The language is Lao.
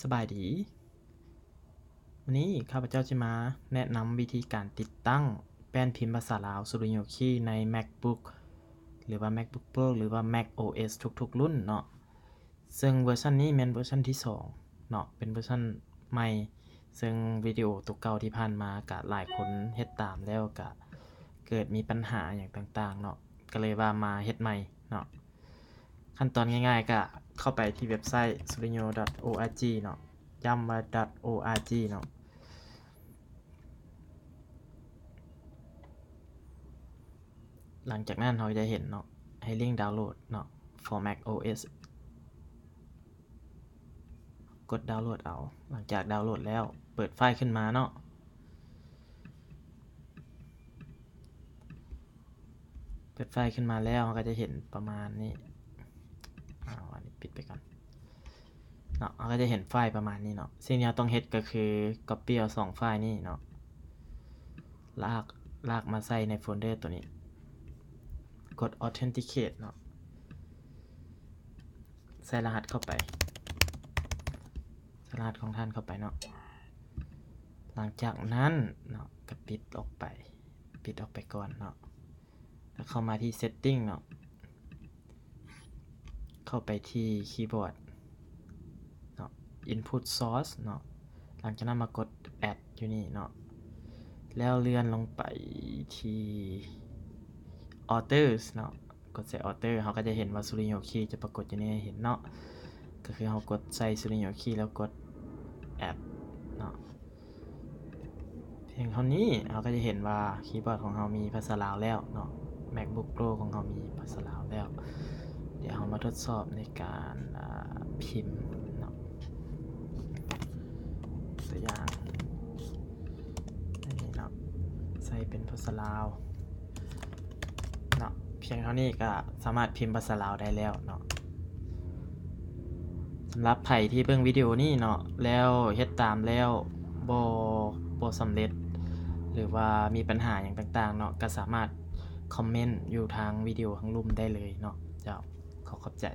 ສະບາຍດີ. ມື້ນີ້ຂ້າພະເຈົ້າຈະມາແນະນຳວິທີການຕິດຕັ້ງແປ້ນພິມພາສາລາວ Studio Key ໃນ MacBook ຫຼືວ່າ MacBook Pro ຫຼືວ່າ Mac OS ທຸກໆລຸ້ນເນາະ. ເຊິ່ງເວີຊັນນີ້ແມ່ນເວີຊັນທີສອງເນາະ, ເປັນເວີຊັນໃໝ່, ເຊິ່ງວິດີໂອຕົວເກົ່າທີ່ຜ່ານມາກະຫຼາຍຄົນເຮັດຕາມແລ້ວກະເກີດມີບັນຫາຫຍັງຕ່າງໆເນາະ, ກະເລີຍວ່າມາເຮັດໃໝ່ເນາະ. ຂັ້ນຕອນງ່າຍໆ ກະເຂົ້າໄປທີ່ເວັບໄຊ studio.org ເນາະ, ຢ້ຳວ່າ .org ເນາະ. ຫຼັງຈາກນັ້ນເຮົາຈະເຫັນເນາະ ໃຫ້ລິ້ງດາວໂຫຼດເນາະ for Mac OS ກົດດາວໂຫຼດເອົາ. ຫຼັງຈາກດາວໂຫຼດແລ້ວ ເປີດໄຟລ໌ຂຶ້ນມາເນາະ. ເປີດໄຟລ໌ຂຶ້ນມາແລ້ວ ເຮົາກໍຈະເຫັນປະມານນີ້. ເອົາອັນນີ້ປິດໄປກ່ອນເນາະ. ເຮົາກໍຈະເຫັນໄຟລ໌ປະມານນີ້ເນາະ. ສິ່ງທີ່ເຮົາຕ້ອງເຮັດກໍຄື copy ເອົາສອງໄຟລ໌ນີ້ເນາະ, ລາກ ລາກມາໃສ່ໃນໂຟນເດີຕົວນີ້, ກົດ authenticate ເນາະ, ໃສ່ລະຫັດເຂົ້າໄປ, ໃສ່ລະຫັດຂອງທ່ານເຂົ້າໄປເນາະ. ຫຼັງຈາກນັ້ນເນາະ ກໍປິດອອກໄປ, ປິດອອກໄປກ່ອນເນາະ. ແລ້ວເຂົ້າມາທີ່ setting ເນາະ, ເຂົ້າໄປທີ່ຄີບອດເນາະ, input source ເນາະ. ຫຼັງຈາກນັ້ນມາກົດ add ຢູ່ນີ້ເນາະ, ແລ້ວເລື່ອນລົງໄປທີ່ authors ເນາະ, ກົດໃສ່ author ເຮົາກໍຈະເຫັນວ່າ Studio Key ຈະປາກົດຢູ່ໃນໃຫ້ເຫັນເນາະ, ກໍຄືເຮົາກົດໃສ່ Studio Key ແລ້ວກົດ add ເນາະ. ພຽງເທົ່ານີ້ເຮົາກໍຈະເຫັນວ່າຄີບອດຂອງເຮົາມີພາສາລາວແລ້ວເນາະ, MacBook Pro ຂອງເຮົາມີພາສາລາວແລ້ວ. ດຽວເຮົາມາທົດສອບໃນການ ອາ ພິມເນາະ, ຕົວຢ່າງອັນນີ້ເນາະ, ໃສ່ເປັນພາສາລາວເນາະ. ພຽງເທົ່ານີ້ກໍສາມາດພິມພາສາລາວໄດ້ແລ້ວເນາະ. ສຳລັບໃຜທີ່ເບິ່ງວິດີໂອນີ້ເນາະ ແລ້ວເຮັດຕາມແລ້ວບໍ່ ບໍ່ສຳເລັດ ຫຼືວ່າມີບັນຫາຫຍັງຕ່າງໆເນາະ ກໍສາມາດຄອມເມັນຢູ່ທາງວິດີໂອທາງລຸ່ມໄດ້ເລີຍເນາະ. ເຈົ້າ ຂໍຂອບໃຈ.